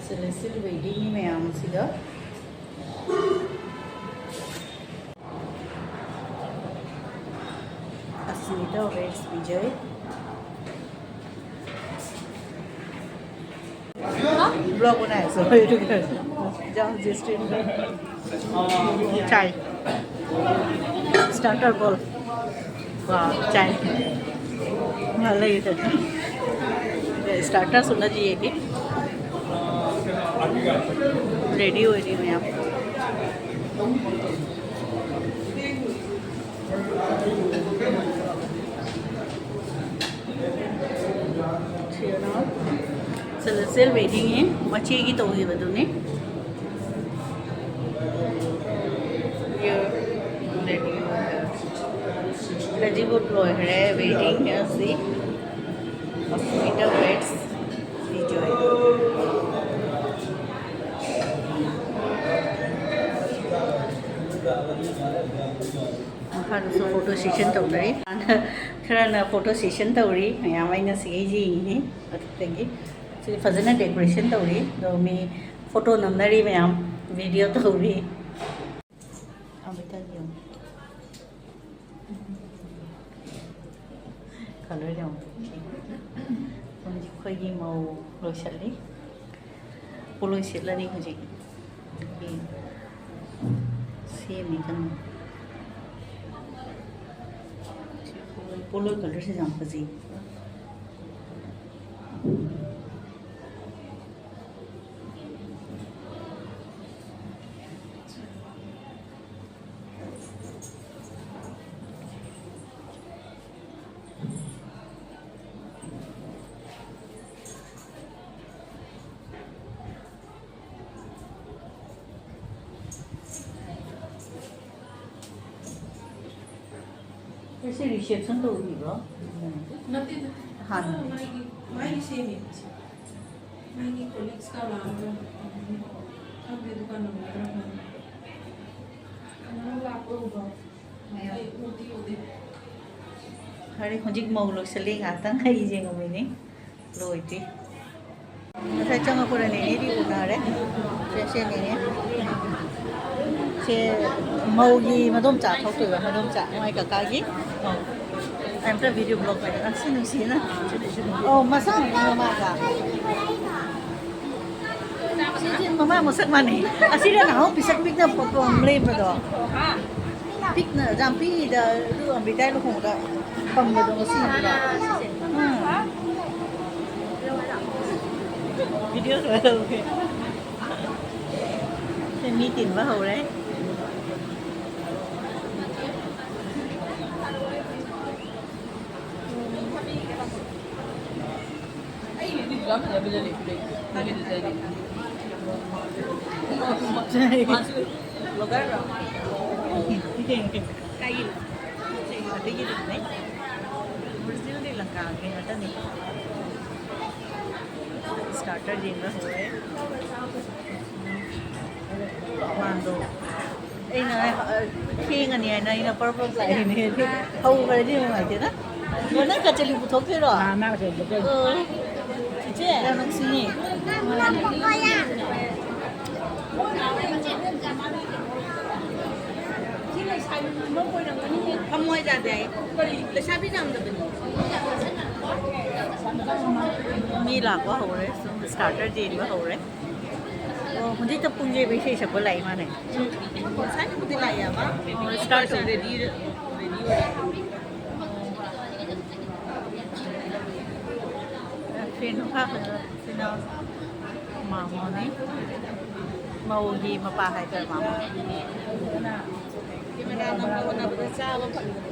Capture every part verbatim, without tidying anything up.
Celestial wedding ꯃꯌꯥꯝꯁꯤꯒ ꯑꯁꯃꯤꯇꯥ ꯋꯦꯠꯁ ꯄꯤꯖꯩ꯫ Vlog ꯕꯅꯥꯏꯁꯣ ꯌꯥꯝ ꯖꯤꯁꯇ꯭ꯔꯤꯝ ꯆꯥꯏ꯫ Starter bowl꯫ ꯋꯥ ꯆꯥꯏ꯫ ꯉꯥ ꯂꯩꯔꯦ꯫ Starters ꯎꯅꯗ꯭ꯔꯤꯌꯦꯗꯤ꯫ Ready ꯑꯣꯏꯔꯤ ꯃꯌꯥꯝ꯫ ꯁꯤꯅ Celestial wedding ꯅꯤ, ꯃꯆꯦꯒꯤ ꯇꯧꯈꯤꯕꯗꯨꯅꯤ꯫ Ready ꯑꯣꯏꯈ꯭ꯔꯦ꯫ Wedding ꯁꯤ ꯑꯁꯃꯤꯇꯥ ꯋꯦꯠꯁ ꯄꯤꯖꯩ꯫ ꯃꯈꯥꯗꯁꯨ photo session ꯇꯧꯅꯔꯤ꯫ ꯈꯔꯅ photo session ꯇꯧꯔꯤ, ꯃꯌꯥꯝ ꯑꯩꯅ ꯁꯤꯒꯩ ꯌꯦꯡꯉꯤꯅꯤ꯫ ꯃꯊꯛꯇꯒꯤ ꯁꯤ ꯐꯖꯅ decoration ꯇꯧꯔꯤ, ꯑꯗꯣ ꯃꯤ photo ꯅꯝꯅꯔꯤ, ꯃꯌꯥꯝ video ꯇꯧꯔꯤ꯫ ꯑꯃꯤꯇꯥ ꯌꯦꯡꯉꯨ꯫ Colour ꯌꯥꯝ ꯐꯖꯩ꯫ ꯍꯧꯖꯤꯛ ꯑꯩꯈꯣꯏꯒꯤ ꯃꯧ ꯂꯣꯏꯁꯤꯜꯂꯤ꯫ ꯄꯣꯠꯂꯣꯏ ꯁꯦꯠꯂꯅꯤ ꯍꯧꯖꯤꯛ꯫ ꯑꯗꯒꯤ ꯁꯦꯝꯃꯤ ꯀꯟꯅ꯫ ꯄꯣꯠꯂꯣꯏ colour ꯁꯦ ꯌꯥꯝ ꯐꯖꯩ꯫ ꯁꯤ reception ꯇꯧꯔꯤꯕ꯭ꯔꯣ? ꯅꯠꯇꯦꯗ꯫ ꯍꯥꯟꯅ꯫ ꯃꯥꯒꯤ, ꯃꯥꯒꯤ ꯁꯦꯝꯃꯤ꯫ ꯃꯥꯒꯤ colleagues ꯀ ꯂꯥꯛꯑꯒ ꯈꯪꯗꯦ, ꯗꯨꯀꯥꯟ ꯅꯨꯡꯉꯥꯏꯕ꯭ꯔꯥ ꯈꯪꯗꯦ꯫ ꯀꯅꯥ ꯂꯥꯛꯄ ꯎꯕ꯭ꯔꯣ? ꯑꯩ ꯎꯗꯤ ꯎꯗꯦ꯫ ꯐꯔꯦ, ꯍꯧꯖꯤꯛ ꯃꯧ ꯂꯣꯏꯁꯤꯜꯂꯤ, ꯉꯥꯏꯍꯥꯛꯇꯪ ꯑꯩ ꯌꯦꯡꯉꯝꯃꯤꯅꯤ, ꯂꯣꯏꯗ꯭ꯔꯤ꯫ ꯉꯁꯥꯏ ꯆꯪꯉꯛꯄꯗ ꯅꯦꯅꯦꯗꯤ ꯎꯅꯔꯦ꯫ ꯁꯦ, ꯁꯦ ꯅꯦꯅꯦ꯫ ꯁꯦ ꯃꯧꯒꯤ ꯃꯗꯣꯝꯆꯥ ꯊꯣꯛꯇꯣꯏꯕ, ꯃꯗꯣꯝꯆꯥ, ꯃꯥꯏ ꯀꯀꯥꯒꯤ ꯃꯧ꯫ ꯑꯩ ꯑꯝꯇ video blog ꯇꯧꯒꯦ꯫ ꯑꯁ, ꯅꯨꯡꯁꯤꯅ꯫ ꯑꯧ, ꯃꯁꯥ ꯃꯁꯥ ꯃꯃꯥꯒ꯫ ꯁꯤꯗꯤ ꯃꯃꯥ ꯃꯁꯛ ꯃꯥꯟꯅꯩ꯫ ꯑꯁꯤꯗ ꯅꯍꯥꯟ ꯄꯤꯁꯛ ꯄꯤꯛꯅ ꯄꯣꯠꯇꯣ ꯑꯃ ꯂꯩꯕꯗꯣ꯫ ꯄꯤꯛꯅ, ꯌꯥꯝ ꯄꯤꯛꯏꯗ, ꯑꯗꯨ ꯑꯝꯕꯤꯀꯥꯏ ꯂꯨꯍꯣꯡꯕꯗ ꯐꯝꯕꯗꯣ ꯉꯁꯤ ꯅꯠꯇ꯭ꯔꯣ? ꯎꯝ꯫ Video ꯈꯔ ꯂꯧꯒꯦ꯫ ꯁꯦ ꯃꯤ ꯇꯤꯟꯕ ꯍꯧꯔꯦ꯫ ꯑꯇꯩꯒꯤꯗꯨꯅꯦ꯫ Original ꯗꯤ ꯂꯪꯀꯥꯒꯤ ꯉꯥꯛꯇꯅꯤ꯫ Starter ꯌꯦꯡꯕ ꯍꯧꯔꯦ꯫ ꯃꯥꯗꯣ ꯑꯩꯅ, ꯑ, ꯊꯦꯡꯉꯅꯤ ꯍꯥꯏꯅ ꯑꯩꯅ ꯄꯔꯞ ꯄꯔꯞ ꯂꯥꯛꯏꯅꯦ꯫ ꯍꯧꯈ꯭ꯔꯗꯤ ꯅꯨꯡꯉꯥꯏꯇꯦꯗ꯫ ꯑꯣ, ꯅꯪ ꯀꯆꯂꯤ ꯄꯨꯊꯣꯛꯇꯣꯏꯔꯣ? ꯑꯥ, ꯃꯥ ꯀꯆꯂꯤ ꯄꯨꯊꯣꯛꯇꯣꯏꯅꯤ꯫ ꯑꯣ, ꯏꯆꯦ, ꯌꯥꯝ ꯅꯨꯡꯁꯤꯌꯦ꯫ ꯐꯝꯃꯣꯏ ꯌꯥꯗꯦ ꯍꯥꯏ꯫ ꯂꯩꯁꯥꯕꯤ ꯌꯥꯝꯗꯕꯅꯤ꯫ ꯃꯤ ꯂꯥꯛꯄ ꯍꯧꯔꯦ, ꯁꯨꯝ starter ꯌꯦꯡꯕ ꯍꯧꯔꯦ꯫ ꯑꯣ, ꯍꯧꯖꯤꯛꯇ ꯄꯨꯡꯁꯦ ꯏꯁꯩ ꯁꯛꯄ ꯂꯥꯛꯏ ꯃꯥꯅꯦ꯫ ꯉꯁꯥꯏꯅꯕꯨꯗꯤ ꯂꯥꯛꯑꯦꯕ꯫ ꯑꯣ, start ꯇꯧ꯫ Ready, ready ꯑꯣꯏꯔꯦ꯫ Fan ꯃꯈꯥ ꯁꯤꯅ ꯃꯥꯃꯣꯅꯤ꯫ ꯃꯧꯒꯤ ꯃꯄꯥ ꯍꯥꯏꯇꯥꯔꯦ, ꯃꯥꯃꯣ꯫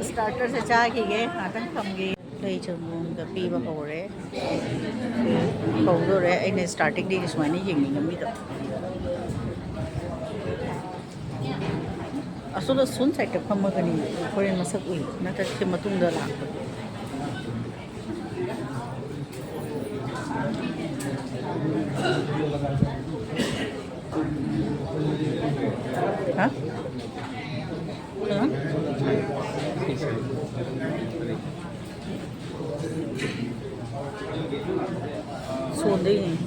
Starter ꯁꯦ ꯆꯥꯈꯤꯒꯦ, ꯉꯥꯛꯇꯪ ꯊꯝꯒꯦ꯫ ꯂꯩ ꯆꯪꯕꯣꯝꯒ ꯄꯤꯕ ꯍꯧꯔꯦ꯫ ꯍꯧꯗꯣꯔꯦ꯫ ꯑꯩꯅ starting ꯗꯒꯤ ꯁꯨꯃꯥꯏꯅ ꯌꯦꯡꯅꯤꯡꯉꯝꯃꯤꯗꯣ꯫ ꯑꯁꯣꯝꯗ ꯁꯣꯝ side ꯇ ꯐꯝꯃꯒꯅꯤ ꯍꯣꯔꯦꯟ ꯃꯁꯛ ꯎꯏ, ꯅꯠꯇ꯭ꯔꯗꯤ ꯁꯤ ꯃꯇꯨꯡꯗ ꯂꯥꯛꯄ꯫ ꯍꯥ? ꯀꯩꯅꯣ? ꯁꯣꯟꯗꯩꯅꯦ꯫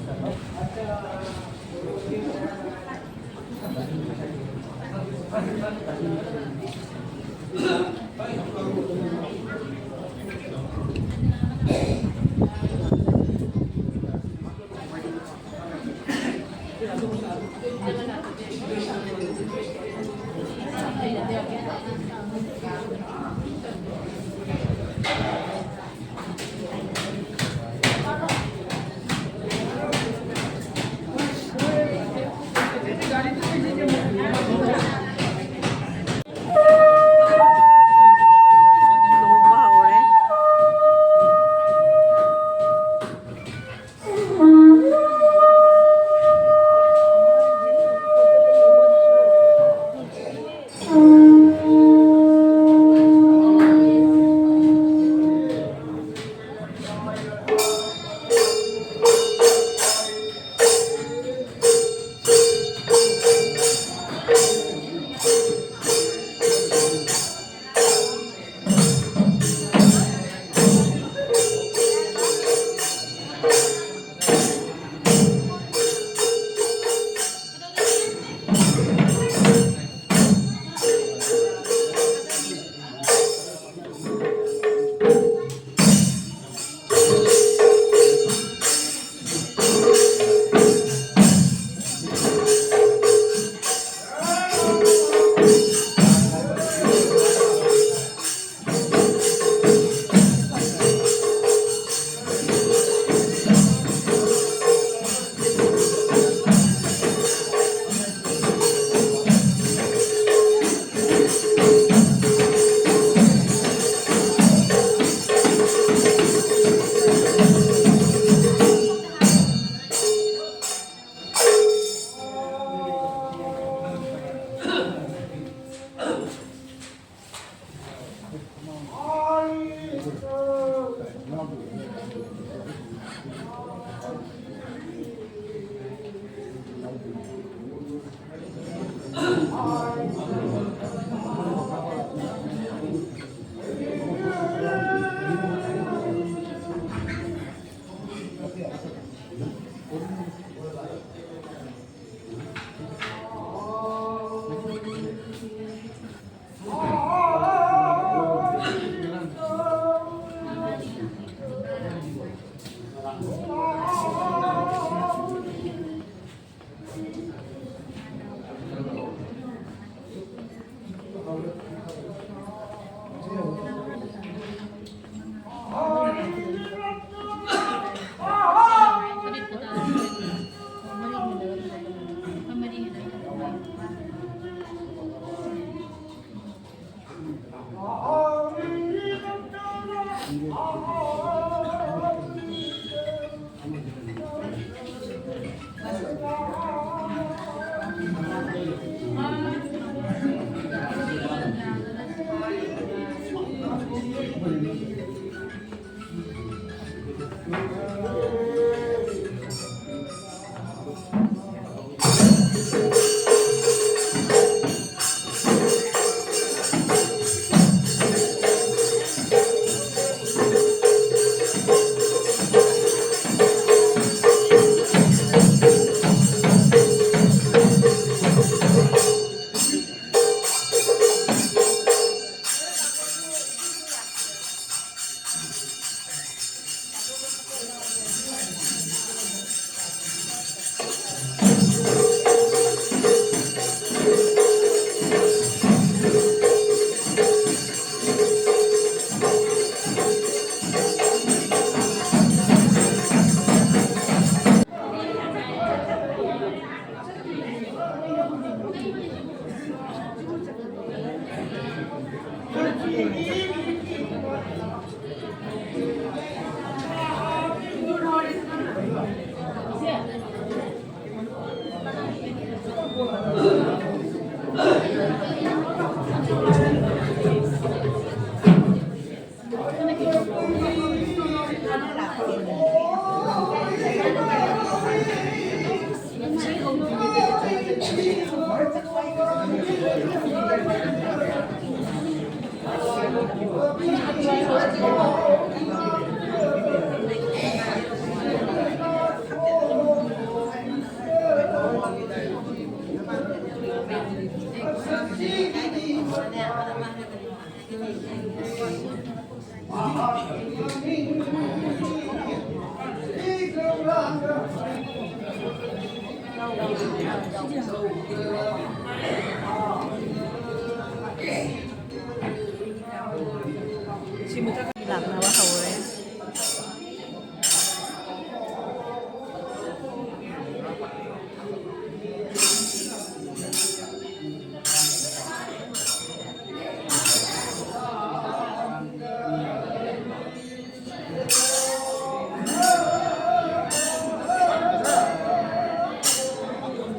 ꯁꯤ ꯃꯊꯛ ꯂꯥꯛꯅꯕ ꯍꯧꯔꯦ꯫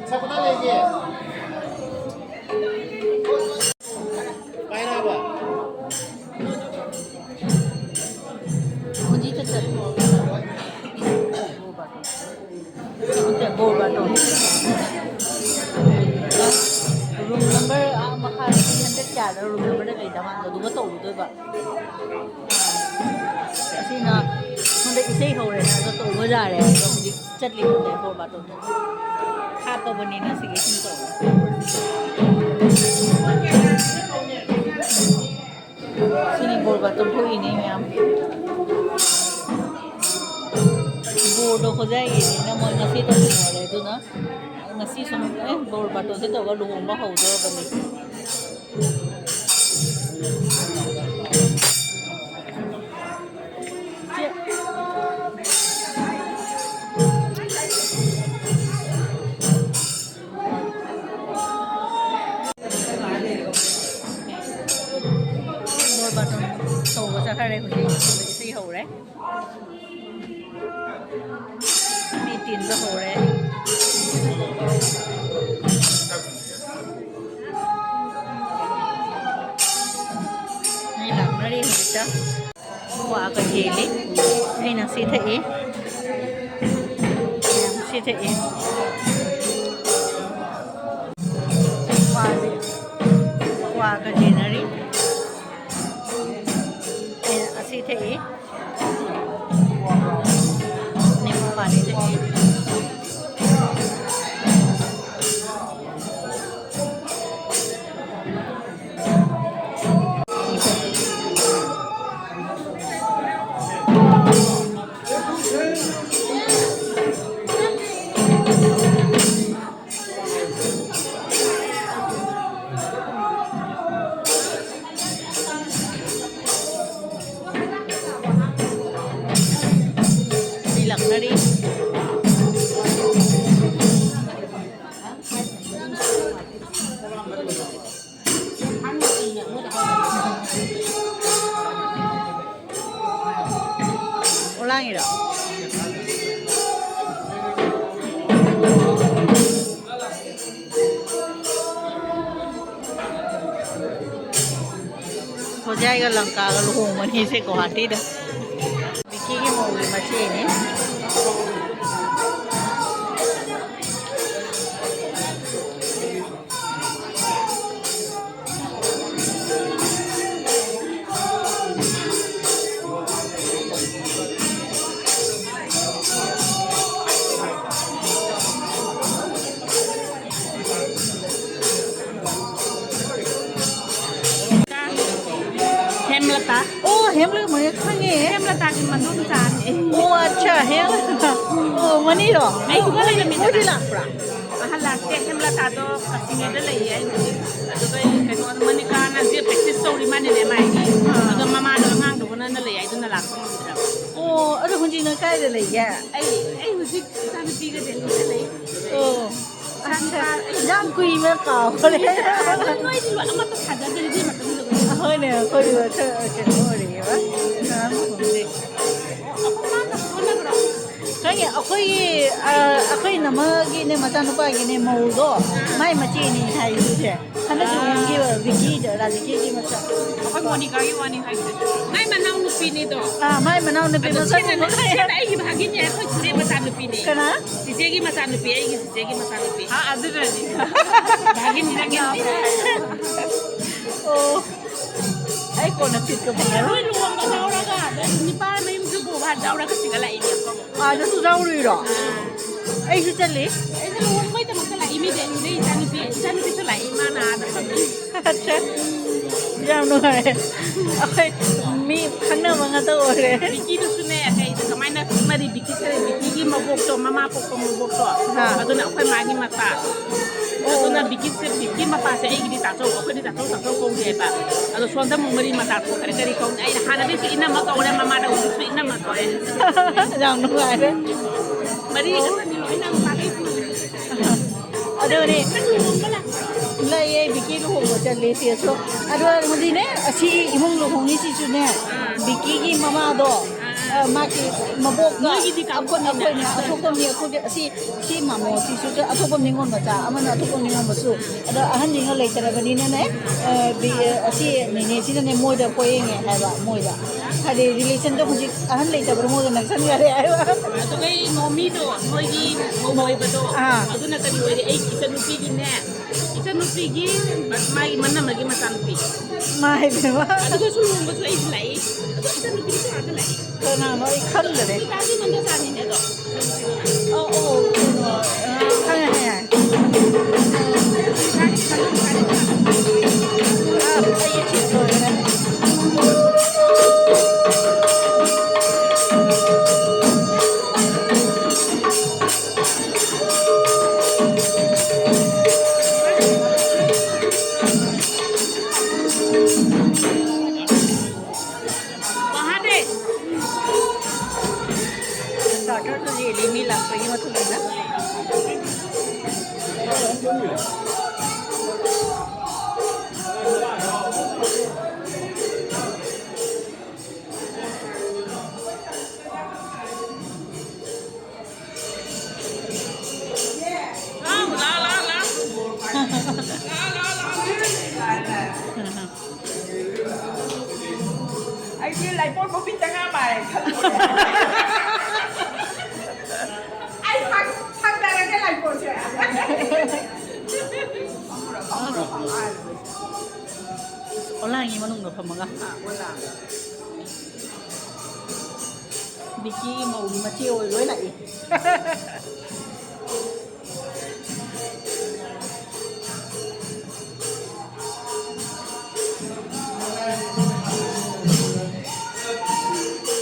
ꯁꯄꯅꯥ ꯂꯩꯒꯦ꯫ ꯄꯥꯏꯔꯕ? ꯍꯧꯖꯤꯛꯇ ꯆꯠꯂꯣ꯫ ꯅꯠꯇꯦ, ꯕꯣꯔ ꯕꯥꯔꯇꯣꯟ꯫ ꯔꯨꯝ ꯅꯝꯕꯔ, ꯑꯥ, ꯃꯈꯥ ꯍꯟꯗꯛ ꯀꯌꯥꯗ ꯔꯨꯝ ꯅꯝꯕꯔꯗ ꯂꯩꯗ ꯃꯥꯟꯗꯣ ꯑꯗꯨꯒ ꯇꯧꯔꯨꯗꯣꯏꯕ꯫ ꯑꯁꯤꯅ ꯁꯣꯝꯗ ꯏꯁꯩ ꯍꯧꯔꯦꯅ ꯑꯗꯣ ꯇꯧꯕ ꯌꯥꯔꯦ꯫ ꯑꯗꯣ ꯍꯧꯖꯤꯛ ꯆꯠꯂꯤꯕꯅꯦ ꯕꯣꯔ ꯕꯥꯇꯣꯟꯗꯣ꯫ ꯍꯥꯞꯄꯕꯅꯤꯅ ꯁꯤꯒꯤ ꯁꯨꯝ ꯇꯧꯔꯦ꯫ ꯁꯤꯅꯤ ꯕꯣꯔ ꯕꯥꯇꯣꯟ ꯊꯣꯛꯏꯅꯦ ꯃꯌꯥꯝ꯫ ꯕꯣꯔꯗꯣ ꯈꯣꯖꯥꯏꯒꯤꯅꯤꯅ ꯃꯣꯏ ꯉꯁꯤ ꯇꯧꯅꯤꯡꯉꯣꯔꯦ꯫ ꯑꯗꯨꯅ ꯉꯁꯤ ꯁꯨꯝ, ꯑꯦ, ꯕꯣꯔ ꯕꯥꯇꯣꯟꯁꯦ ꯇꯧꯔꯒ ꯂꯨꯍꯣꯡꯕ ꯍꯧꯗꯣꯔꯕꯅꯤ꯫ ꯕꯣꯔ ꯕꯥꯇꯣꯟ ꯇꯧꯕ ꯆꯠꯈ꯭ꯔꯦ꯫ ꯍꯧꯖꯤꯛ ꯏꯁꯩ ꯍꯧꯔꯦ꯫ ꯃꯤ ꯇꯤꯟꯕ ꯍꯧꯔꯦ꯫ ꯃꯤ ꯂꯥꯛꯅꯔꯤ ꯍꯧꯖꯤꯛꯇ꯫ ꯀ꯭ꯋꯥꯒ ꯌꯦꯜꯂꯤ꯫ ꯑꯩꯅ ꯁꯤ ꯊꯛꯏ꯫ ꯁꯤ ꯊꯛꯏ꯫ ꯀ꯭ꯋꯥꯁꯦ, ꯀ꯭ꯋꯥꯒ ꯌꯦꯟꯅꯔꯤ꯫ ꯑꯩꯅ ꯑꯁꯤ ꯊꯛꯏ꯫ ꯅꯤꯝꯕꯨ ꯄꯥꯅꯤ ꯊꯛꯏ꯫ ꯁꯤ ꯂꯥꯛꯅꯔꯤ꯫ ꯑꯣ, ꯂꯥꯡꯉꯤꯔꯣ? ꯌꯥꯏꯒ ꯂꯪꯀꯥꯒ ꯂꯨꯍꯣꯡꯕꯅꯤꯁꯦ ꯒꯨꯋꯥꯍꯥꯇꯤꯗ꯫ ꯕꯤꯀꯤꯒꯤ ꯃꯧꯒꯤ ꯃꯆꯦꯅꯤ꯫ ꯍꯦꯝꯂꯇꯥ꯫ ꯑꯣ, ꯍꯦꯝꯂꯇꯥ ꯃꯌꯦꯛ ꯈꯪꯉꯦ꯫ ꯍꯦꯝꯂꯇꯥꯒꯤ ꯃꯗꯣꯝꯆꯥꯅꯦ꯫ ꯑꯣ, ꯑꯠꯆꯥ, ꯍꯦꯝꯂꯇꯥ꯫ ꯑꯣ, ꯃꯅꯤꯔꯣ? ꯑꯩ ꯁꯤꯗ ꯃꯣꯏ, ꯂꯩꯔꯝꯃꯤꯗꯅ꯫ ꯃꯣꯏꯗꯤ ꯂꯥꯛꯄ꯭ꯔꯥ? ꯑꯍꯜ ꯂꯥꯛꯇꯦ, ꯍꯦꯝꯂꯇꯥꯗꯣ ꯀꯛꯆꯤꯡꯗ ꯂꯩꯌꯦ ꯑꯩ ꯍꯧꯖꯤꯛ꯫ ꯑꯗꯨꯒ ꯑꯩ ꯀꯩꯅꯣ, ꯃꯣꯅꯤꯀꯥꯅ ꯍꯧꯖꯤꯛ practice ꯇꯧꯔꯤ ꯃꯥꯅꯦꯅꯦ ꯃꯥꯒꯤ꯫ ꯑꯥ꯫ ꯑꯗꯣ ꯃꯃꯥꯗꯣ ꯑꯉꯥꯡꯗꯣ ꯍꯣꯠꯅꯅ ꯂꯩ ꯍꯥꯏꯗꯨꯅ ꯂꯥꯛꯄ ꯉꯝꯗ꯭ꯔꯕ꯫ ꯑꯣ, ꯑꯗꯣ ꯍꯧꯖꯤꯛꯅ ꯀꯥꯏꯗ ꯂꯩꯒꯦ? ꯑꯩ, ꯑꯩ ꯍꯧꯖꯤꯛ ꯏꯆꯥꯅꯨꯄꯤꯒ ꯗꯦꯜꯂꯤꯗ ꯂꯩ꯫ ꯑꯣ꯫ ꯑꯠꯆꯥ, ꯌꯥꯝ ꯀꯨꯏꯅ ꯀꯥꯎꯈ꯭ꯔꯦ꯫ ꯅꯣꯏꯗꯤ ꯂꯣꯏ ꯑꯃꯠꯇ ꯊꯥꯖꯗ꯭ꯔꯤꯗꯤ ꯃꯇꯝꯗꯨꯗ꯫ ꯍꯣꯏꯅꯦ, ꯑꯩꯈꯣꯏꯗꯤ ꯈꯔ ꯀꯩꯅꯣ ꯑꯣꯏꯔꯤꯑꯕ, ꯑꯉꯥꯡ ꯈꯨꯗꯤꯡꯗꯤ꯫ ꯑꯩꯈꯣꯏ ꯃꯥꯅ ꯍꯣꯠꯅꯕ꯭ꯔꯣ? ꯈꯪꯉꯦ, ꯑꯩꯈꯣꯏꯒꯤ, ꯑ, ꯑꯩꯈꯣꯏ ꯅꯃꯒꯤꯅꯦ, ꯃꯆꯥꯅꯨꯄꯥꯒꯤꯅꯦ, ꯃꯧꯗꯣ, ꯃꯥꯏ ꯃꯆꯦꯅꯤ ꯍꯥꯏꯔꯤꯁꯦ꯫ ꯍꯟꯗꯛ ꯂꯨꯍꯣꯡꯈꯤꯕ ꯕꯤꯀꯤꯗꯣ, ꯔꯥꯖꯤꯀꯤꯒꯤ ꯃꯆꯥ꯫ ꯑꯩꯈꯣꯏ ꯃꯣꯅꯤꯀꯥꯒꯤ ꯋꯥꯅꯤ ꯍꯥꯏꯁꯦ꯫ ꯃꯥꯏ ꯃꯅꯥꯎ ꯅꯨꯄꯤꯅꯤꯗꯣ꯫ ꯑꯥ, ꯃꯥꯏ ꯃꯅꯥꯎ ꯅꯨꯄꯤ ꯑꯗꯣ ꯃꯆꯥ ꯁꯤꯅ, ꯄꯣꯛꯄ꯫ ꯁꯤꯅ ꯑꯩꯒꯤ ꯚꯥꯒꯤꯅꯤ, ꯑꯩꯈꯣꯏ ꯆꯤꯆꯦ ꯃꯆꯥꯅꯨꯄꯤꯅꯤ꯫ ꯀꯅꯥ? ꯆꯤꯆꯦꯒꯤ ꯃꯆꯥꯅꯨꯄꯤ, ꯑꯩꯒꯤ ꯆꯤꯆꯦꯒꯤ ꯃꯆꯥꯅꯨꯄꯤ꯫ ꯑꯥ, ꯑꯗꯨꯅꯅꯤ꯫ ꯚꯥꯒꯤꯅꯤ ꯅꯪꯒꯤ꯫ ꯑꯣ꯫ ꯑꯩ ꯀꯣꯟꯅ ꯐꯤꯠꯀ ꯐꯪꯉꯔꯣꯏ꯫ ꯑꯩꯈꯣꯏ ꯂꯨꯍꯣꯡꯕ ꯌꯥꯎꯔꯒ, ꯑꯗꯩ ꯅꯨꯄꯥ ꯃꯌꯨꯝꯁꯨ ꯄꯨꯕ ꯌꯥꯎꯔꯒ ꯁꯤꯗ ꯂꯥꯛꯏꯅꯦ꯫ ꯑꯥꯗꯁꯨ ꯌꯥꯎꯔꯨꯏꯔꯣ? ꯑꯥ꯫ ꯑꯩꯁꯨ ꯆꯠꯂꯤ꯫ ꯑꯩꯁꯨ ꯂꯨꯍꯣꯡꯕꯩꯗꯃꯛꯇ ꯂꯥꯛꯏ, ꯃꯤꯗꯤ ꯑꯗꯨꯗꯩ ꯏꯆꯥꯅꯨꯄꯤ, ꯏꯆꯥꯅꯨꯄꯤꯁꯨ ꯂꯥꯛꯏ, ꯃꯥꯅ ꯑꯥꯗ ꯐꯝꯃꯤ꯫ ꯑꯠꯆꯥ꯫ ꯌꯥꯝ ꯅꯨꯡꯉꯥꯏꯔꯦ꯫ ꯑꯩꯈꯣꯏ ꯃꯤ ꯈꯪꯅꯕ ꯉꯥꯛꯇ ꯑꯣꯏꯔꯦ꯫ ꯕꯤꯀꯤꯗꯨꯁꯨꯅꯦ, ꯀꯩꯗ ꯀꯃꯥꯏꯅ ꯈꯪꯅꯔꯤ? ꯕꯤꯀꯤꯁꯦ, ꯕꯤꯀꯤꯒꯤ ꯃꯕꯣꯛꯇꯣ, ꯃꯃꯥ ꯄꯣꯛꯄ ꯃꯕꯣꯛꯇꯣ, ꯑꯥ꯫ ꯑꯗꯨꯅ ꯑꯩꯈꯣꯏ ꯃꯥꯒꯤ ꯃꯆꯥ꯫ ꯑꯣ꯫ ꯑꯗꯨꯅ ꯕꯤꯀꯤꯁꯦ, ꯕꯤꯀꯤ ꯃꯄꯥꯁꯦ ꯑꯩꯒꯤꯗꯤ ꯇꯥꯆꯧ, ꯑꯩꯈꯣꯏꯗꯤ ꯇꯥꯆꯧ, ꯇꯥꯆꯧ ꯀꯧꯗꯦꯕ꯫ ꯑꯗꯣ ꯁꯣꯝꯗ ꯑꯃꯨꯛ ꯃꯔꯤ ꯃꯇꯥ ꯊꯣꯛꯈ꯭ꯔꯦ꯫ ꯀꯔꯤ ꯀꯧꯅꯤ? ꯑꯩꯅ ꯍꯥꯟꯅꯗꯩꯁꯨ ꯏꯅꯝꯃ ꯀꯧꯔꯦ, ꯃꯃꯥꯗ ꯍꯧꯖꯤꯛꯁꯨ ꯏꯅꯝꯃ ꯀꯧꯔꯦ꯫ ꯌꯥꯝ ꯅꯨꯡꯉꯥꯏꯔꯦ꯫ ꯃꯔꯤ ꯈꯛꯇꯅꯤ ꯂꯣꯏꯅ ꯃꯥꯒꯤ꯫ ꯑꯗꯨꯅꯤ꯫ ꯅꯪ ꯂꯨꯍꯣꯡꯕ ꯂꯥꯛꯄ꯭ꯔꯣ? ꯂꯩꯌꯦ, ꯕꯤꯀꯤ ꯂꯨꯍꯣꯡꯕ ꯆꯠꯂꯦ ꯁꯤꯁꯨ꯫ ꯑꯗꯣ ꯍꯧꯖꯤꯛꯅꯦ, ꯑꯁꯤ ꯏꯃꯨꯡ ꯂꯨꯍꯣꯡꯉꯤꯁꯤꯁꯨꯅꯦ, ꯑꯥ꯫ ꯕꯤꯀꯤꯒꯤ ꯃꯃꯥꯗꯣ, ꯑꯥ꯫ ꯃꯥꯒꯤ ꯃꯕꯣꯛꯀ ꯅꯣꯏꯒꯤꯗꯤ ꯑꯩꯈꯣꯏ, ꯀꯥꯡꯕꯨꯅꯤꯅ꯫ ꯑꯩꯈꯣꯏꯅ ꯑꯊꯣꯛꯄ ꯃꯤ, ꯑꯩꯈꯣꯏꯒꯤ ꯑꯁꯤ, ꯁꯤ ꯃꯥꯃꯣ ꯁꯤꯁꯨ ꯑꯊꯣꯛꯄ ꯅꯤꯉꯣꯜ ꯃꯆꯥ, ꯑꯃꯅ ꯑꯊꯣꯛꯄ ꯅꯤꯉꯣꯜ ꯃꯆꯨ꯫ ꯑꯗꯣ ꯑꯍꯟꯁꯤꯡꯅ ꯂꯩꯇ꯭ꯔꯕꯅꯤꯅꯅꯦ, ꯑ, ꯕꯤ-, ꯑ, ꯑꯁꯤ ꯅꯦꯅꯦꯁꯤꯅꯅꯦ ꯃꯣꯏꯗ ꯄꯣꯌꯦꯡꯉꯦ ꯍꯥꯏꯕ, ꯃꯣꯏꯗ꯫ ꯍꯥꯏꯗꯤ relationꯗꯣ ꯍꯧꯖꯤꯛ ꯑꯍꯟ ꯂꯩꯇꯕ꯭ꯔꯣ ꯃꯣꯏꯗ ꯅꯛꯁꯟꯈꯔꯦ ꯍꯥꯏꯕ꯫ ꯑꯗꯨꯒ ꯃꯣꯃꯤꯗꯣ, ꯃꯣꯏꯒꯤ ꯃꯧ ꯑꯣꯏꯕꯗꯣ, ꯑꯥ꯫ ꯑꯗꯨꯅ ꯀꯔꯤ ꯑꯣꯏꯔꯦ? ꯑꯩꯒꯤ ꯏꯆꯟꯅꯨꯄꯤꯒꯤꯅꯦ, ꯏꯆꯟꯅꯨꯄꯤꯒꯤ ꯃꯥꯒꯤ ꯃꯅꯝꯃꯒꯤ ꯃꯆꯥꯅꯨꯄꯤ꯫ ꯃꯥ ꯍꯥꯏꯕ꯫ ꯑꯗꯨꯒꯁꯨ ꯂꯨꯍꯣꯡꯕꯁꯨ ꯑꯩꯁꯨ ꯂꯥꯛꯏ꯫ ꯑꯗꯣ ꯏꯆꯟꯅꯨꯄꯤꯗꯨꯁꯨ ꯑꯥꯗ ꯂꯥꯛꯏ꯫ ꯀꯅꯥꯅꯣ ꯑꯩ ꯈꯪꯗꯔꯦ꯫ ꯁꯤꯇꯥꯗꯤ ꯃꯟꯗꯁꯥꯅꯤꯅꯦ ꯑꯗꯣ꯫ ꯑꯣ, ꯑꯣ, ꯑꯣ, ꯑꯣ, ꯈꯪꯉꯦ, ꯈꯪꯉꯦ꯫ ꯑꯥ, ꯑꯩ ꯁꯤ ꯂꯣꯏꯔꯦ꯫ ꯃꯍꯥꯗꯦ꯫ Starterꯁꯨ ꯌꯦꯜꯂꯤ, ꯃꯤ ꯂꯥꯛꯄꯒꯤ ꯃꯇꯨꯡ ꯏꯟꯅ꯫ ꯑꯩꯗꯤ ꯂꯥꯏꯄꯣꯠ ꯄꯣꯄꯤ ꯆꯉꯥ ꯃꯥꯜꯂꯦ ꯈꯜꯂꯨꯔꯦ꯫ ꯑꯩ ꯐꯪ-, ꯐꯪꯗꯔꯒꯦ ꯂꯥꯏꯄꯣꯠꯁꯦ꯫ ꯑꯣꯂꯥꯡꯒꯤ ꯃꯅꯨꯡꯗ ꯐꯝꯃꯒ꯫ ꯕꯤꯀꯤꯒꯤ ꯃꯧꯒꯤ ꯃꯆꯦ ꯑꯣꯏ ꯂꯣꯏ ꯂꯥꯛꯏ꯫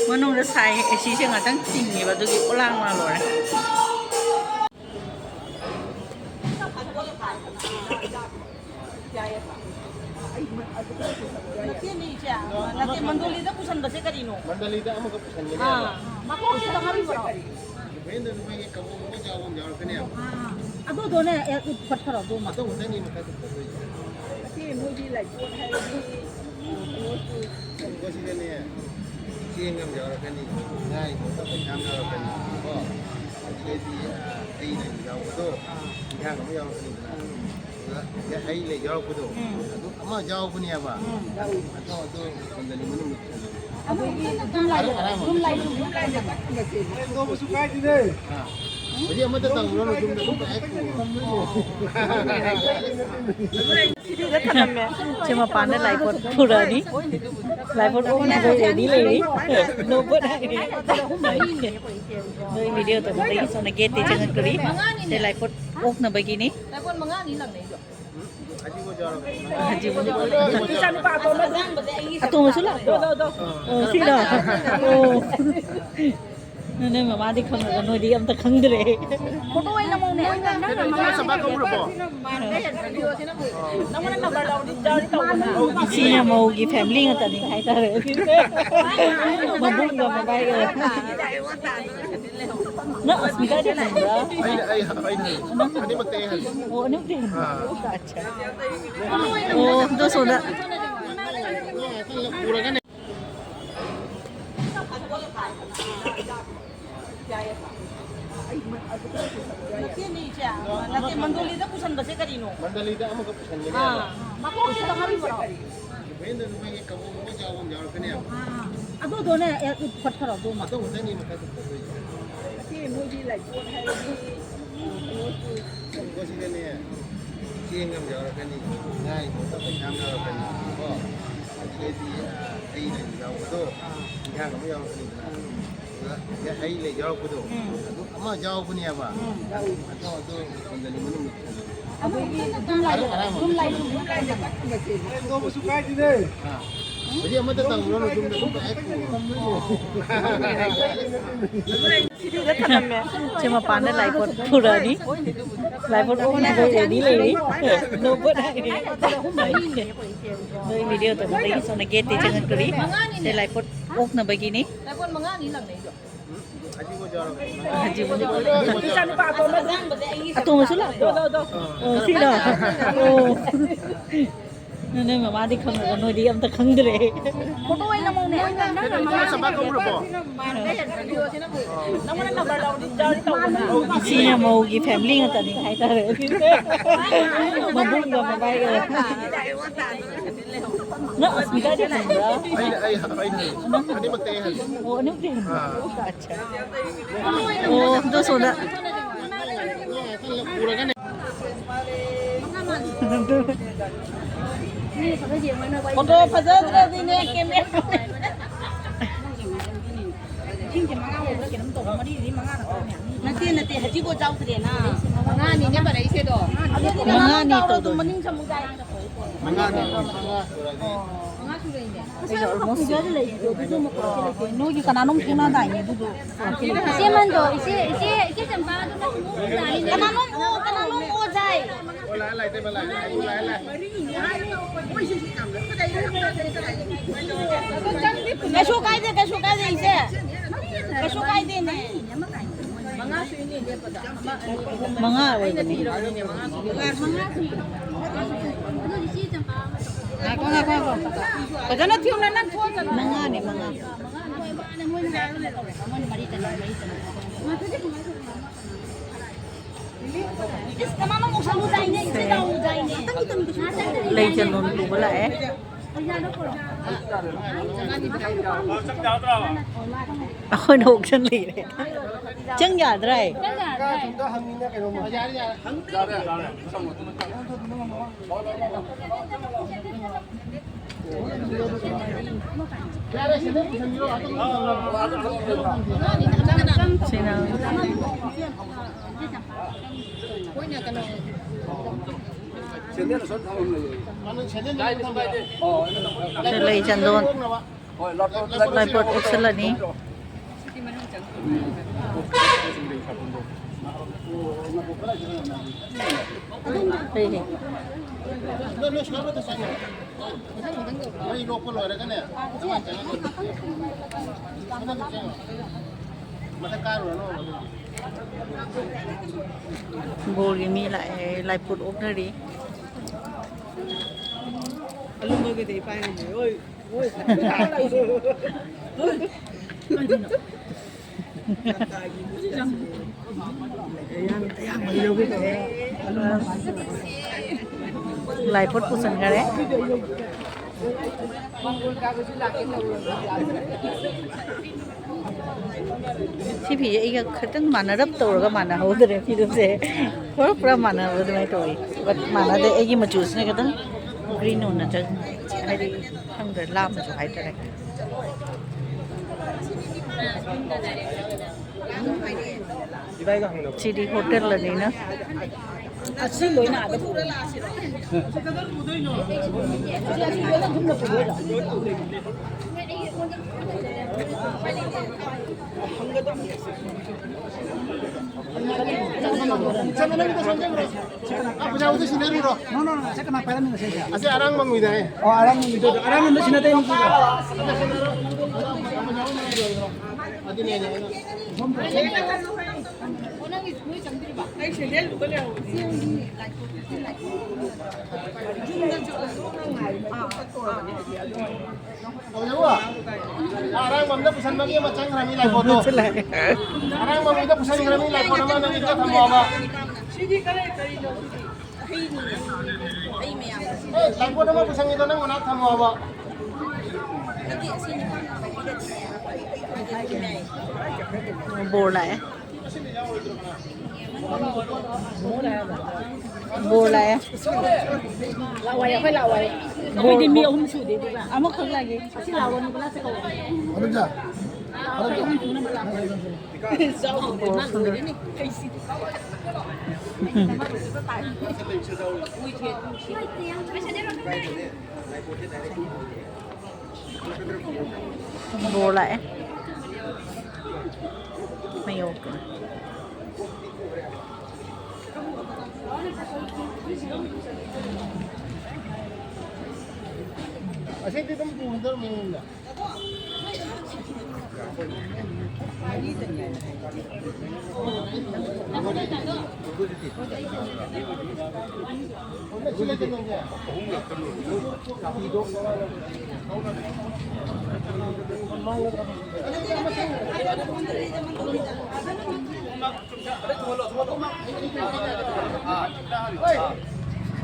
ꯃꯅꯨꯡꯗ ꯁꯥꯏ, ꯑꯦ ꯁꯤꯁꯦ ꯉꯥꯛꯇꯪ ꯆꯤꯡꯉꯦꯕ, ꯑꯗꯨꯒꯤ ꯄꯣꯂꯥꯡ ꯃꯥ ꯂꯣꯏꯔꯦ꯫ ꯅꯠꯇꯦ, ꯃꯤ ꯏꯆꯦ, ꯅꯠꯇꯦ, ꯃꯟꯗꯣꯂꯤꯗ ꯄꯨꯁꯟꯕꯁꯦ ꯀꯔꯤꯅꯣ? ꯃꯟꯗꯂꯤꯗ ꯑꯃꯈꯛ ꯄꯨꯁꯟꯒꯅꯤ ꯑꯥ, ꯍꯥꯏꯕ꯫ ꯃꯀꯣꯛꯁꯤꯗ ꯍꯥꯞꯄꯤꯕ꯭ꯔꯣ? ꯍꯣꯔꯦꯟꯗ ꯃꯣꯏꯒꯤ ꯀꯕꯣꯛ ꯑꯃ ꯆꯥꯕ ꯑꯃ ꯌꯥꯎꯔꯛꯀꯅꯦꯕ꯫ ꯑꯥ, ꯑꯗꯨꯗꯣꯅꯦ, ꯑꯦ, ꯄꯨꯈꯠꯈ꯭ꯔꯣ, ꯑꯗꯨꯃ꯫ ꯑꯗꯨ ꯈꯛꯇꯅꯤ ꯃꯊꯛꯇ ꯄꯨꯈꯠꯇꯣꯏꯁꯦ꯫ ꯅꯠꯇꯦ, ꯃꯣꯏꯒꯤ ꯂꯥꯏꯄꯣꯠ ꯍꯥꯏꯔꯗꯤ, ꯀꯩꯅꯣ ꯇꯧ-, ꯄꯨꯈꯠꯁꯤꯗꯅꯦ꯫ ꯆꯦꯡ ꯑꯃ ꯌꯥꯎꯔꯛꯀꯅꯤ, ꯉꯥ ꯌꯥꯎꯔꯛꯀꯅꯤ, ꯄꯩꯁꯥ ꯑꯃ ꯌꯥꯎꯔꯛꯀꯅꯤ ꯀꯣ꯫ ꯑꯗꯨꯗꯩꯗꯤ, ꯑ, ꯍꯩ ꯂꯩ ꯌꯥꯎꯕꯗꯣ, ꯏꯟꯖꯥꯡ ꯑꯃ ꯌꯥꯎꯔꯛꯀꯅꯤꯗꯅ꯫ ꯑꯗꯨꯒ ꯍꯩ ꯂꯩ ꯌꯥꯎꯔꯛꯄꯗꯣ, ꯎꯝ꯫ ꯑꯗꯨ ꯑꯃ ꯌꯥꯎꯕꯅꯦꯕ꯫ ꯎꯝ꯫ ꯑꯗꯣ, ꯑꯗꯨ ꯀꯨꯟꯗꯅꯤ ꯃꯅꯨꯡꯗ ꯑꯗꯨꯒꯤ ꯌꯨꯝ ꯂꯥꯏ, ꯌꯨꯝ ꯂꯥꯏ, ꯌꯨꯝ ꯂꯥꯏ ꯆꯠꯄ ꯐꯪꯕꯁꯦ꯫ ꯑꯥ꯫ ꯍꯧꯖꯤꯛ ꯑꯃꯠꯇ ꯇꯧꯔꯨꯔꯅꯨ, ꯌꯨꯝꯗ ꯑꯗꯨꯝ ꯂꯥꯛꯑꯦ ꯄꯨꯔꯣ꯫ ꯁꯤꯗ ꯊꯅꯝꯃꯦ꯫ ꯁꯤ ꯃꯄꯥꯟꯗ ꯂꯥꯏꯄꯣꯠ ꯄꯨꯔꯛꯑꯅꯤ꯫ ꯂꯥꯏꯄꯣꯠ ꯑꯣꯛꯅꯕ ꯔꯦꯗꯤ ꯂꯩꯔꯤ꯫ ꯅꯣꯡꯄꯣꯠ ꯍꯥꯏꯔꯤ꯫ ꯅꯣꯏ ꯚꯤꯗꯤꯑꯣ ꯇꯧꯕꯗꯒꯤ ꯁꯣꯝꯗ ꯒꯦꯠꯇꯤ ꯆꯪꯉꯛꯇꯣꯔꯤ꯫ ꯁꯤ ꯂꯥꯏꯄꯣꯠ ꯑꯣꯛꯅꯕꯒꯤꯅꯤ꯫ ꯂꯥꯏꯄꯣꯠ ꯃꯉꯥꯅꯤ ꯂꯪꯅꯩꯗꯣ꯫ ꯑꯇꯣꯝꯕꯁꯨ ꯂꯥꯛꯄ꯭ꯔꯣ? ꯑꯣ, ꯁꯤꯔꯣ? ꯑꯣ꯫ ꯅꯣꯏ ꯃꯃꯥꯗꯤ ꯈꯪꯉꯒ ꯅꯣꯏꯗꯤ ꯑꯝꯇ ꯈꯪꯗ꯭ꯔꯦ꯫ ꯐꯣꯇꯣ ꯑꯣꯏꯅ ꯅꯝꯃꯧꯅꯦ꯫ ꯁꯤꯅ ꯃꯧꯒꯤ ꯐꯦꯃꯤꯂꯤ ꯉꯥꯛꯇꯅꯤ ꯍꯥꯏꯇꯥꯔꯦ꯫ ꯃꯕꯨꯡꯒ ꯃꯕꯥꯏꯒ꯫ ꯅꯪ ꯑꯁꯃꯤꯇꯥꯗꯤ ꯍꯟꯕ꯭ꯔꯥ? ꯑꯩ, ꯑꯩ, ꯑꯩ ꯍꯜꯂꯦ꯫ ꯑꯅꯤꯃꯛꯇ ꯑꯩ ꯍꯜꯂꯦ꯫ ꯑꯣ, ꯑꯅꯤꯃꯛꯇ ꯍꯟꯕ꯭ꯔꯥ? ꯑꯥ꯫ ꯑꯠꯆꯥ꯫ ꯑꯣ, ꯑꯗꯣ ꯁꯣꯝꯗ꯫ ꯄꯨꯔꯒꯅꯦ꯫ ꯅꯠꯇꯦ, ꯃꯟꯗꯣꯂꯤꯗ ꯄꯨꯁꯟꯕꯁꯦ ꯀꯔꯤꯅꯣ? ꯃꯟꯗꯣꯂꯤꯗ ꯑꯃꯈꯛ ꯄꯨꯁꯟꯒꯅꯦꯕ꯫ ꯑꯥ, ꯃꯀꯣꯛꯁꯤꯗ ꯍꯥꯞꯄꯤꯕ꯭ꯔꯣ? ꯚꯦꯟꯗ ꯅꯣꯏꯒꯤ ꯀꯕꯣꯛ ꯑꯃ ꯆꯥꯎꯕ ꯑꯃ ꯌꯥꯎꯔꯛꯀꯅꯦꯕ꯫ ꯑꯥ, ꯑꯗꯨꯗꯣꯅꯦ, ꯑꯦ, ꯄꯨꯈꯠꯈ꯭ꯔꯣ, ꯑꯗꯨꯃ꯫ ꯑꯗꯨ ꯈꯛꯇꯅꯤ ꯃꯊꯛꯇ ꯄꯨꯈꯠꯇꯣꯏꯁꯦ꯫ ꯅꯠꯇꯦ, ꯃꯣꯏꯒꯤ ꯂꯥꯏꯄꯣꯠ ꯍꯥꯏꯔꯗꯤ, ꯀꯩꯅꯣꯁꯨ ꯄꯨꯈꯠꯁꯤꯗꯅꯦ, ꯆꯦꯡ ꯑꯃ ꯌꯥꯎꯔꯛꯀꯅꯤ, ꯉꯥ ꯌꯥꯎꯔꯛꯀꯅꯤ, ꯄꯩꯁꯥ ꯑꯃ ꯌꯥꯎꯔꯛꯀꯅꯤ, ꯀꯣ꯫ ꯑꯗꯨꯗꯩꯗꯤ, ꯑ, ꯍꯩ ꯂꯩ ꯌꯥꯎꯕꯗꯣ, ꯏꯟꯖꯥꯡ ꯑꯃ ꯌꯥꯎꯔꯛꯀꯅꯤꯗꯅ꯫ ꯑꯗꯨꯒ ꯍꯩ ꯂꯩ ꯌꯥꯎꯔꯛꯄꯗꯣ, ꯎꯝ꯫ ꯑꯗꯨ ꯑꯃ ꯌꯥꯎꯕꯅꯦꯕ꯫ ꯎꯝ, ꯌꯥꯎꯏ꯫ ꯑꯗꯣ, ꯑꯗꯨ ꯀꯨꯟꯗꯅꯤ ꯃꯅꯨꯡꯗ꯫ ꯑꯗꯨꯒꯤ ꯌꯨꯝ ꯂꯥꯏ, ꯌꯨꯝ ꯂꯥꯏ, ꯌꯨꯝ ꯂꯥꯏ ꯆꯠꯄ ꯐꯪꯕꯁꯦ꯫ ꯑꯥ꯫ ꯍꯧꯖꯤꯛ ꯑꯃꯠꯇ ꯇꯧꯔꯨꯔꯅꯨ, ꯌꯨꯝꯗ ꯑꯗꯨꯝ ꯂꯥꯛꯑꯦ ꯄꯨꯔꯣ꯫ ꯁꯤꯗ ꯊꯅꯝꯃꯦ꯫ ꯁꯤ ꯃꯄꯥꯟꯗ ꯂꯥꯏꯄꯣꯠ ꯄꯨꯔꯛꯑꯅꯤ꯫ ꯂꯥꯏꯄꯣꯠ ꯑꯣꯛꯅꯕ ꯔꯦꯗꯤ ꯂꯩꯔꯤ꯫ ꯅꯣꯡꯄꯣꯠ ꯍꯥꯏꯔꯤ꯫ ꯅꯣꯏ ꯚꯤꯗꯤꯑꯣ ꯇꯧꯕꯗꯒꯤ ꯁꯣꯝꯗ ꯒꯦꯠꯇꯤ ꯆꯪꯉꯛꯇꯣꯔꯤ꯫ ꯁꯤ ꯂꯥꯏꯄꯣꯠ ꯑꯣꯛꯅꯕꯒꯤꯅꯤ꯫ ꯂꯥꯏꯄꯣꯠ ꯃꯉꯥꯅꯤ ꯂꯪꯅꯩꯗꯣ꯫ ꯑꯇꯣꯝꯕꯁꯨ ꯂꯥꯛꯄ꯭ꯔꯣ? ꯑꯣ, ꯁꯤꯔꯣ? ꯑꯣ꯫ ꯅꯣꯏ ꯃꯃꯥꯗꯤ ꯈꯪꯉꯒ ꯅꯣꯏꯗꯤ ꯑꯝꯇ ꯈꯪꯗ꯭ꯔꯦ꯫ ꯐꯣꯇꯣ ꯑꯣꯏꯅ ꯅꯝꯍꯧꯅꯦ꯫ ꯅꯪꯅ ꯃꯃꯥ ꯆꯝꯄ꯭ꯔꯥ ꯀꯧꯔꯕꯣ? ꯅꯪꯉꯣꯟꯗ ꯅꯝꯕꯔ ꯂꯧꯔꯗꯤ ꯆꯥꯔꯖ ꯇꯧꯕꯅꯦ꯫ ꯏꯆꯦꯅ ꯃꯧꯒꯤ ꯐꯦꯃꯤꯂꯤ ꯉꯥꯛꯇꯅꯤ ꯍꯥꯏꯇꯥꯔꯦ꯫ ꯃꯕꯨꯡꯒ ꯃꯕꯥꯏꯒ꯫ ꯅꯪ ꯑꯁꯃꯤꯇꯥꯗꯤ ꯈꯪꯕ꯭ꯔꯥ? ꯑꯩ, ꯑꯩ, ꯑꯩ ꯍꯜꯂꯦ꯫ ꯑꯅꯤꯃꯛꯇ ꯑꯩ ꯍꯜꯂꯦ꯫ ꯑꯣ, ꯑꯅꯤꯃꯛꯇ ꯍꯜꯂꯦ꯫ ꯑꯥ꯫ ꯑꯠꯆꯥ꯫ ꯑꯣ, ꯗꯣꯁꯣꯗ꯫ ꯎꯔꯒꯅꯦ꯫ Photo ꯐꯖꯗ꯭ꯔꯗꯤꯅꯦ, camera. ꯅꯠꯇꯦ, ꯅꯠꯇꯦ, ꯍꯧꯖꯤꯛꯐꯥꯎ ꯌꯥꯎꯗ꯭ꯔꯦꯅ꯫ ꯃꯉꯥꯅꯤꯅꯦ ꯄꯥꯔꯛꯏꯁꯦꯗꯣ꯫ ꯑꯗꯨꯗꯤ ꯃꯉꯥꯅꯤ ꯃꯃꯥꯡ ꯇꯧꯗꯣꯏꯅꯦ꯫ ꯃꯅꯤꯡ ꯆꯪꯕ ꯌꯥꯏ꯫ ꯃꯉꯥꯅ, ꯃꯉꯥ ꯁꯨꯔꯦ꯫ ꯃꯉꯥ ꯁꯨꯔꯦꯅꯦ꯫ ꯑꯩꯒ almost ꯅꯣꯏꯒꯤ ꯀꯅꯥꯅꯣꯝ ꯈꯪꯅꯗꯥꯏꯅꯦ ꯑꯗꯨꯗꯣ? ꯏꯆꯦ ꯃꯟꯗꯣ, ꯏꯆꯦ, ꯏꯆꯦ, ꯏꯆꯦ ꯆꯝꯄꯥ ꯑꯗꯨꯅ ꯈꯪꯅꯗꯥꯏꯅꯦ? ꯀꯅꯥꯅꯣꯝ ꯑꯣ, ꯀꯅꯥꯅꯣꯝ ꯑꯣ ꯖꯥꯏ꯫ ꯑꯣ, ꯂꯥꯛꯑꯦ, ꯂꯥꯛꯑꯦ, ꯏꯇꯩꯃ ꯂꯥꯛꯑꯦ, ꯂꯥꯛꯑꯦ, ꯂꯥꯛꯑꯦ, ꯂꯥꯛꯑꯦ꯫ ꯀꯩꯁꯨ ꯀꯥꯏꯗꯦ, ꯀꯩꯁꯨ ꯀꯥꯏꯗꯦ, ꯏꯆꯦ꯫ ꯀꯩꯁꯨ ꯀꯥꯏꯗꯦꯅꯦ꯫ ꯃꯉꯥ ꯑꯣꯏꯕꯅꯤ꯫ ꯉꯥꯏꯈꯣ, ꯉꯥꯏꯈꯣ, ꯉꯥꯏꯈꯣ꯫ ꯐꯖꯅ ꯊꯤꯌꯨ, ꯅꯪ ꯊꯣꯛꯑ ꯆꯠꯂꯣ꯫ ꯃꯉꯥꯅꯦ, ꯃꯉꯥ꯫ ꯏꯁ, ꯀꯅꯥꯅꯣ ꯑꯃꯨꯛ ꯁꯪꯉꯨ ꯆꯥꯏꯅꯦ? ꯏꯆꯦ ꯅꯥꯎ ꯆꯥꯏꯅꯦ꯫ ꯂꯩ ꯆꯟꯗꯣꯟ ꯄꯨꯕ ꯂꯥꯛꯑꯦ꯫ ꯑꯩꯈꯣꯏꯅ ꯑꯣꯛꯁꯟ ꯂꯩꯔꯦ꯫ ꯆꯪ ꯌꯥꯗ꯭ꯔꯦ꯫ ꯁꯤꯅ ꯁꯤ ꯂꯩ ꯆꯟꯗꯣꯟ ꯂꯥꯏꯄꯣꯠ ꯑꯣꯛꯁꯜꯂꯅꯤ꯫ ꯍꯦ, ꯍꯦ꯫ ꯃꯩ ꯂꯣꯛꯄ ꯂꯣꯏꯔꯒꯅꯦ, ꯃꯊꯛ ꯀꯥꯔꯨꯔꯅꯣ꯫ ꯕꯣꯔꯒꯤ ꯃꯤ ꯂꯥꯛꯑꯦ, ꯂꯥꯏꯄꯣꯠ ꯑꯣꯛꯅꯔꯤ꯫ ꯑꯂꯨꯝꯕꯒꯤꯗꯤ ꯏꯄꯥꯏ ꯍꯥꯏꯁꯦ꯫ ꯍꯣꯏ, ꯍꯣꯏ꯫ ꯂꯥꯏ ꯄꯣꯠ ꯄꯨꯁꯟꯈꯔꯦ꯫ ꯁꯤ ꯐꯤꯁꯦ ꯑꯩꯒ ꯈꯤꯇꯪ ꯃꯥꯟꯅꯔꯞ ꯇꯧꯔꯒ ꯃꯥꯟꯅꯍꯧꯗ꯭ꯔꯦ꯫ ꯐꯤꯗꯨꯁꯦ ꯄꯨꯔꯥ, ꯄꯨꯔꯥ ꯃꯥꯟꯅꯕ ꯑꯗꯨꯃꯥꯏꯅ ꯇꯧꯋꯤ꯫ But ꯃꯥꯟꯅꯗꯦ꯫ ꯑꯩꯒꯤ ꯃꯆꯨꯁꯤꯅ ꯈꯤꯇꯪ green ꯑꯣꯏꯅ ꯆꯪꯉꯦ꯫ ꯍꯥꯏꯗꯤ ꯈꯪꯗ꯭ꯔꯦ, ꯂꯥꯝꯕꯁꯨ ꯍꯥꯏꯇꯥꯔꯦ꯫ ꯁꯤꯗꯤ ꯍꯣꯇꯦꯜ ꯑꯅꯤꯅ꯫ ꯑꯁꯤ ꯂꯣꯏꯅ ꯑꯥꯗ ꯄꯨꯔꯣ꯫ ꯑꯁꯤ, ꯑꯁꯤ ꯂꯣꯏꯅ ꯊꯨꯝꯅ ꯄꯨꯗꯣꯏꯔꯣ? ꯄꯩꯁꯥꯕꯨꯗꯤ ꯁꯤꯟꯅꯔꯤꯔꯣ? No, no, no, ꯁꯤ ꯀꯅꯥ ꯄꯥꯏꯔꯝꯃꯤꯅꯣ ꯁꯤꯁꯦ? ꯑꯁꯤ ꯑꯔꯥꯡꯕ ꯃꯤꯗ ꯍꯥꯏ꯫ ꯑꯣ, ꯑꯔꯥꯡꯕ ꯃꯤꯗꯣ, ꯑꯔꯥꯡꯕ ꯃꯤꯗꯣ ꯁꯤꯟꯅꯗꯦ꯫ ꯑꯗꯨꯅꯦ ꯑꯩꯅ ꯑꯩ ꯁꯦꯟꯗꯦꯜꯗꯨꯒ ꯂꯩꯍꯧꯕꯅꯦ꯫ ꯑꯣꯖꯥꯕꯨ, ꯑꯔꯥꯡꯕꯝꯗ ꯄꯨꯁꯟꯕꯒꯤ ꯑꯃ ꯆꯪꯈ꯭ꯔꯃꯤ ꯂꯥꯏꯄꯣꯠꯇꯣ꯫ ꯑꯔꯥꯡꯕꯝꯒꯤꯗ ꯄꯨꯁꯟꯈ꯭ꯔꯃꯤ ꯂꯥꯏꯄꯣꯠ ꯑꯃ ꯅꯪꯒꯤꯗ ꯊꯝꯃꯣꯕ꯫ ꯁꯤꯗꯤ ꯀꯔꯤ, ꯀꯔꯤꯅꯣ ꯁꯤꯗꯤ? ꯑꯦ, ꯂꯥꯏꯄꯣꯠ ꯑꯃ ꯄꯨꯁꯟꯈꯤꯗꯣ ꯅꯪ ꯃꯅꯥꯛ ꯊꯝꯃꯣꯕ꯫ ꯕꯣꯔ ꯂꯥꯛꯑꯦ꯫ ꯕꯣꯔ ꯂꯥꯛꯑꯦ꯫ ꯂꯥꯛꯑꯣꯏ, ꯑꯩꯈꯣꯏ ꯂꯥꯛꯑꯣꯏ꯫ ꯑꯩꯈꯣꯏꯗꯤ ꯃꯤ ꯑꯍꯨꯝ ꯁꯨꯗꯦ, ꯑꯗꯨꯒ꯫ ꯑꯃꯈꯛ ꯂꯥꯛꯑꯦ꯫ ꯑꯁꯤ ꯂꯥꯛꯑꯣ, ꯅꯤꯀꯣꯂꯥꯁꯁꯦ ꯀꯧꯑꯣ꯫ ꯑꯗꯨꯝ ꯌꯥ-, ꯑꯗꯨꯝ ꯌꯥ-, ꯆꯥꯎꯗꯦ, ꯃꯥ ꯂꯣꯏꯔꯦꯅꯦ꯫ ꯑꯩꯁꯤꯗꯤ꯫ ꯕꯣꯔ ꯂꯥꯛꯑꯦ꯫ ꯃꯩ ꯑꯣꯛꯀꯅꯤ꯫ ꯑꯁꯤꯗꯤ ꯑꯗꯨꯝ ꯄꯨꯒꯗꯧꯔꯕꯅꯤꯅ꯫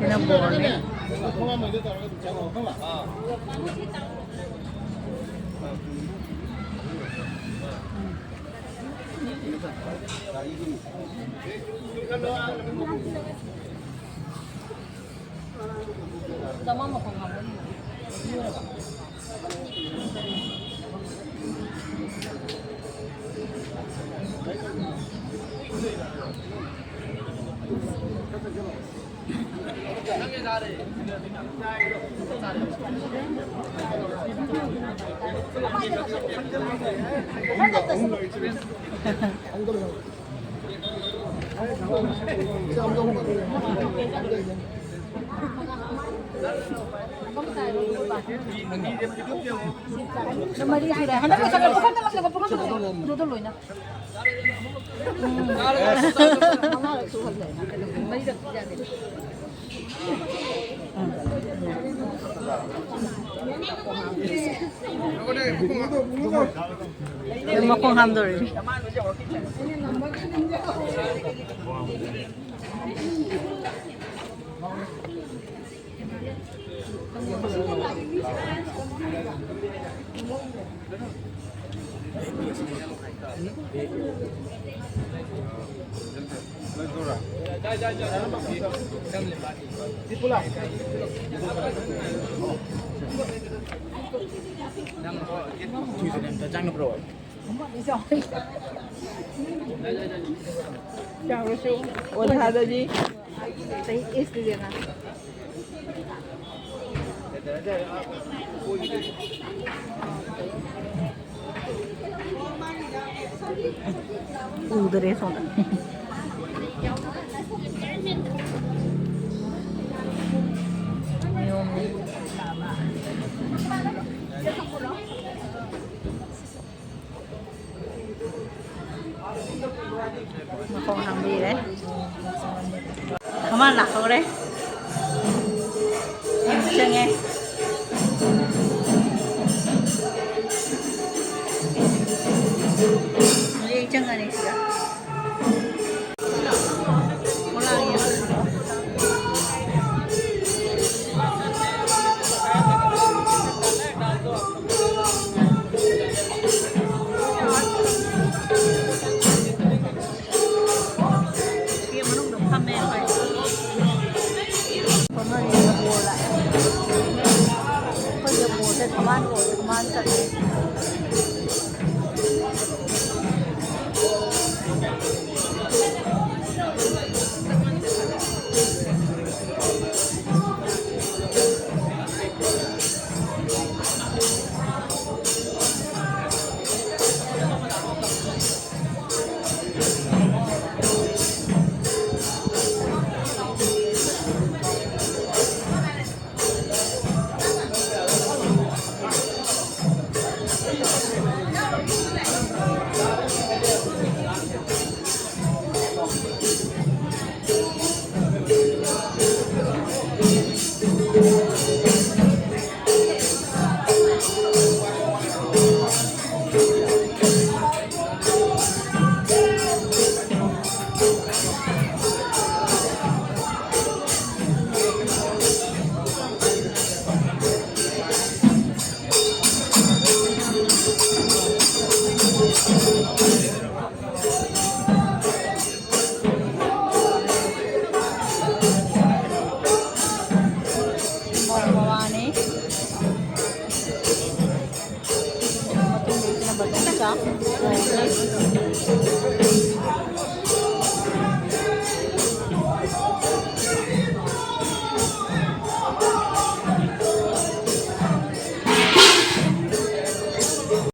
ꯁꯤꯅ ꯕꯣꯔꯅꯤ꯫ ꯃꯔꯤ ꯁꯨꯔꯦ꯫ ꯍꯟꯗꯛ ꯂꯣꯏꯁꯜꯂꯣ꯫ ꯄꯨꯈꯝꯗ ꯂꯪꯁꯤꯜꯂꯣ꯫ ꯄꯨꯈꯝꯗ ꯂꯣꯏꯅ꯫ ꯎꯝ꯫ ꯃꯉꯥꯔꯛ ꯁꯨꯍꯜꯂꯦ꯫ ꯃꯔꯤꯔꯛ ꯌꯥꯗꯦ꯫ ꯃꯈꯣꯡ ꯍꯥꯝꯗꯣꯔꯤ꯫ ꯆꯥꯎꯔꯁꯨ ꯑꯣꯟꯊꯥꯗꯗꯤ꯫ ꯆꯍꯤ ꯏꯁꯇꯨꯗꯦꯟꯅ꯫ ꯎꯗꯔꯦ ꯁꯣꯝꯗ꯫ ꯅꯤꯌꯣꯝꯅꯤ꯫ ꯂꯥꯛꯍꯧꯔꯦ꯫